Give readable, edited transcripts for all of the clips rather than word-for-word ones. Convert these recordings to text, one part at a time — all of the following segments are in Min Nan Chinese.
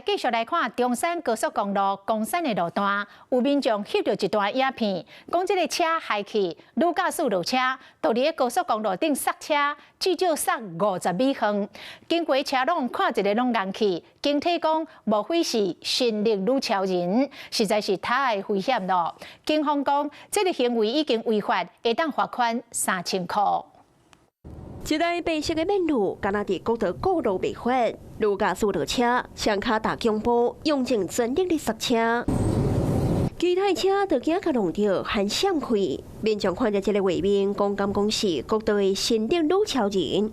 繼續來看中山高速公路岡山的路段，有民眾翕著一段影片，講這个車開去，女駕駛落車，就佇咧高速公路頂剎車，至少剎50米遠。經過車攏看一个攏戇去，警惕講莫非是神力女超人，實在是太危險咯。警方講，這个行為已經違法，會當罰款3000箍。一台白色的面路，敢若佇國道過路違法，女駕駛落車，雙跤踏強步，用盡全力咧剎車。其他車都驚共挵著，還閃開。民眾看著這个畫面，講敢講是國道的神力女超人。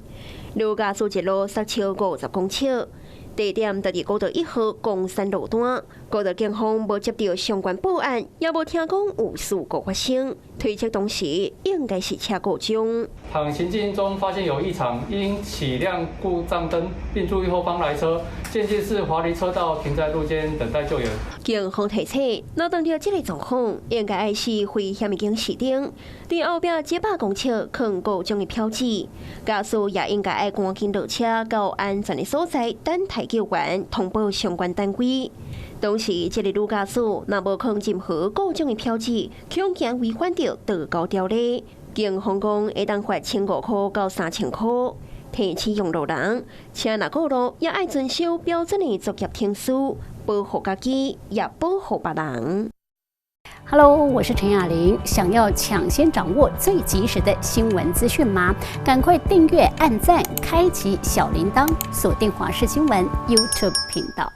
女駕駛一路剎超50公尺。地點就佇國道1號岡山路段，國道警方無接到相關報案，也無聽講有事故發生，推測當時應該是車故障。倘行進中發現有異常，應啟亮故障燈，並注意後方來車，漸進式滑離車道，停在路肩等待救援。警方提醒，若碰著這个狀況，應該愛設危險的警示燈，佇後壁幾百公尺囥故障的標誌，駕駛也應該愛趕緊落車到安全的所在等待救援，通報相關單位。當時這个女駕駛若無囥任何故障的標誌，恐驚違反著道交條例。警方講會當罰1500塊到3000塊。提醒用路人，車若過路也愛遵守標準的作業程序，保護家己，也保護別人。 Hello，我是陳雅玲。想要搶先掌握最及時的新聞資訊嗎？趕快訂閱、按讚、開啟小鈴鐺，鎖定華視新聞 YouTube 頻道。